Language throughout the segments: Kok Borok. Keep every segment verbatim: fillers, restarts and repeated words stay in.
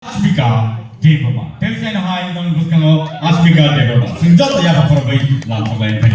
Asmika Debbarma. Tei chini hai nang bwskango Asmika Debbarma. Chwng joto yaphang khoroknwi lam saklai phai.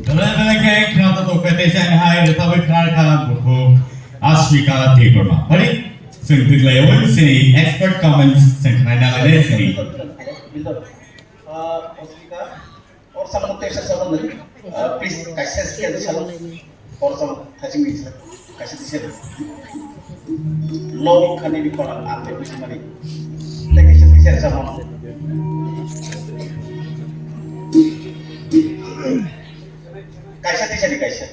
Belai belai khe khna tongkhe tei chini hai rwthabwi khna kha bukhuk Asmika Debbarma. Phari chwng twilaiwi chini expert comments chwng khnaina lainai chini. Ah, Asmika, or someone text or someone, uh, please, kaisa skill someone, or someone touching me, sir. Kaisa teacher. Low khani ni kono ang tei buji mani. Tei kaisa teacher someone. Kaisa teacher ni kaisa.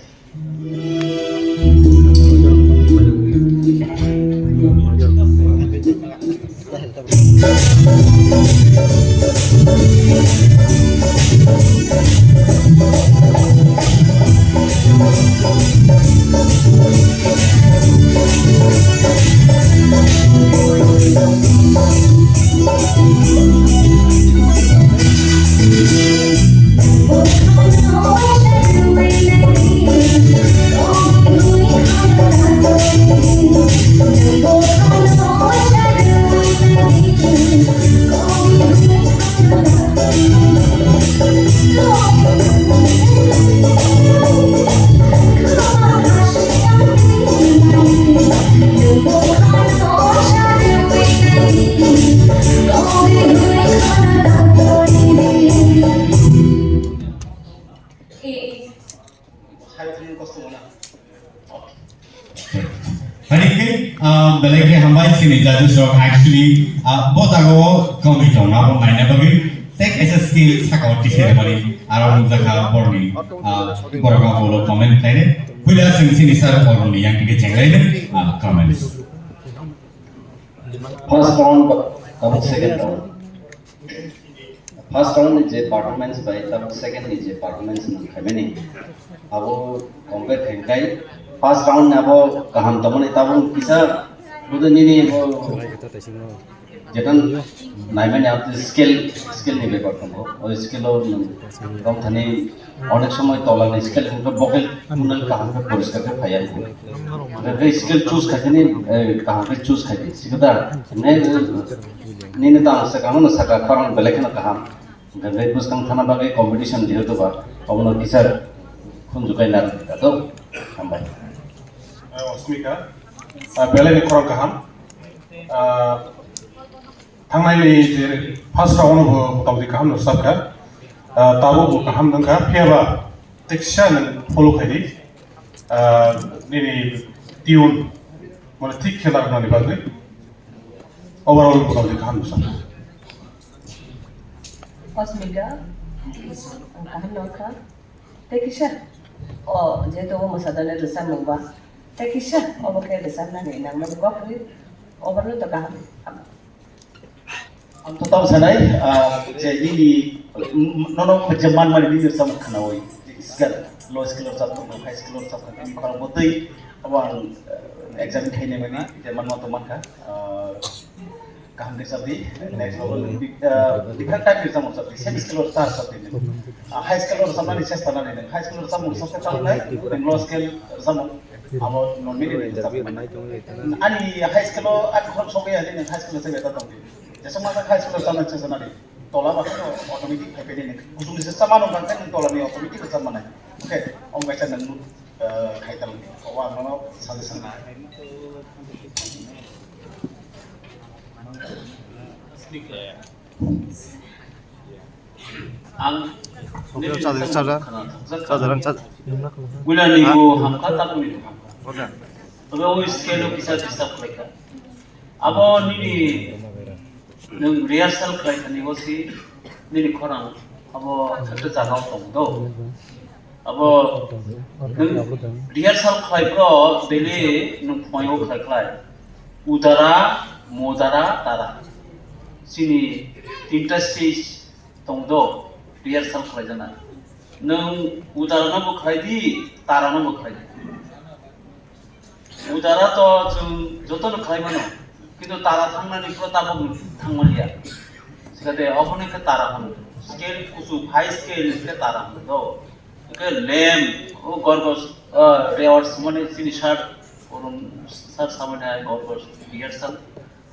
Hai, khe, ah, belai khe hambai chini judges rok actually, ah, bo jaga o komoi tong abo naina bagwi tei kaisa skill saka o tisai rwmani aro nukjakha borni, ah, borok abo ulo comment khlainai. Puila chwng chini sir Arun ni yang khe chenglainai, ah, comments. First round, tabuk second round. First round ni je performance bai tabuk second ni je performance nang khaimani, abo compare khainai. First round ni abo kaham tongmani, tabuk kisa Budo nini bo jetan naimani apni scale, scale ni bepar tongo. O scale o nwng romthani onek somoy tola ni scale hwnkhe bokel kunal kaham khe poriskar khe phaiya. Hwnkhe scale choose khaikhe ni, eh, kaham khe choose khaikhe. Sikada ne nini tang sakha no sakha khorang belai kheno kaham. Hwnkhe bwskang thana bagwi competition jehetu ba obono kisa khunjukai narwk da to. Hambai. Ah, Osmika, ah, belai ni khorang kaham. Ah, thangnai ni je first round bo motamoti kaham no sakha. Ah, tabuk bo kaham nangkha, phiya ba teksa nwng follow khaidi. Ah, nini tune mane thik khe narwknani bagwi overall motamoti kaham no sakha. Osmika, ang kaham no kha. Tei kisa, o, jehetu o mwsadani rwchapmung ba, tei kisa, obo khe rwchapnani nangmani kok kwrwi, obono to kaham. Ang to tamo sanai, ah, je nini, nono je manmani nini rwchapmung khnaui, je scale, low scale rwchapmung, high scale rwchapmung, nini khorang bo twi, abo ang, eh, examine khainai mani, je manma to mankha, ah, kaham khe chapdi, next level, uh, different type ni rwchapmung chapdi, same scale o ta chapdi. Ah, high scale o rwchapnani chesta nani nang, high scale o rwchapmung chesta chapnai, nang low scale rwchapmung, amo non mini rwchapmung. Ani high scale o ani khorang sokya ani nang high scale o chapya ta tongdi. Jesa masa high scale o rwchapnani chesta nani, tola ba automatic phai phai nang, kusung ni chesta mano nang nang tola ni automatic rwchapmani. Okay, om kaisa nang, uh, khai tang, o ang no suggestion na. Ang Charger, charger. Charger, ang charger. Guna ni bo hamkha, tak ni bo hamkha. Oke. Tobe o scale o kisa disturb khlaikha. Abo nini nwng rehearsal khlai thani o si nini khorang abo ekta jaga o tong do. Abo nwng rehearsal khlai phro daily nwng phungo khlai khlai. Udara, modara, tara. Chini tinta stage tong do, rehearsal khlai jana. Nwng udara no bo khlai di, tara no bo khlai di. Udara to chwng joto no khlai mano, kintu tara thangnani phro tabok thang manya. Sikade obono khe tara hwn. Scale kuchuk, high scale khe tara hwn do. Hwnkhe lamp, o gorgos, ah, reward sumani chini shirt, orom shirt samani hai gorgos rehearsal,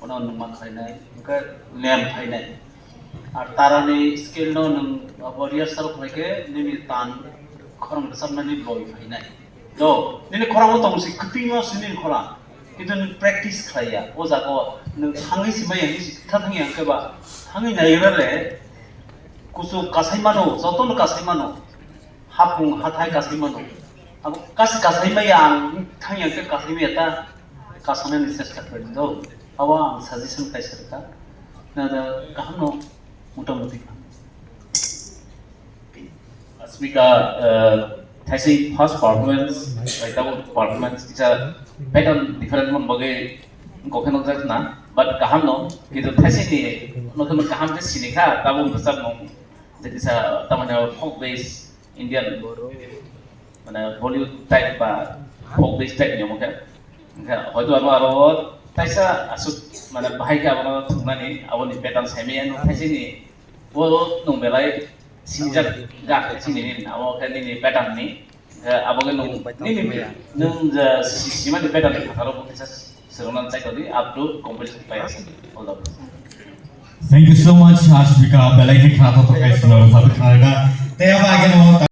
ono nungma khlainai, hwnkhe lamp phainai. Ar tarani scale no nwng abo rehearsal khlaikhe nini tan khorang rwchapnani loi phainai. Do, nini khorang o tong si, kwtwima si nini khorang. Kintu nwng practice khlaiya, o jaga o nwng thangwi si maya hinwi si kwtha thangya hwnkhe ba, thangwi naigra le, kuchuk kasai mano, jotono kasai mano, hapung hathai kasai mano. Abo kas-, kasai maya ang thangya hwnkhe kasai maya ta kasanani chesta khlai do. Abo ang suggestion kaisa rwkha. Na da kaham no motamuti. Asmika, eh, thaising first performance, bai tabuk performance kisa pattern different mon bagwi gokhe nukjak na, but kaham no, kintu thaising ni no kaham khe sini kha, tabuk bwsakmung je kisa tamani folk based Indian, mane Bollywood type ba folk based type ni omo khe. Hwnkhe hoito abo aro taisa aswk mane bahai khe abono thwknani aboni pattern saimaya no thaising ni o nwng belai sinijak jak chini ni abo khe nini pattern ni, hwnkhe abo khe nwng nini nwng je si-, simani pattern ni phataro bo kisa swrwngna chai tongdi up to competition pai asa. All the best. Thank you so much, Ashmika. Belai khe khna thok thok khe swnam rwchapwi khna rwkha. Tei abo ageno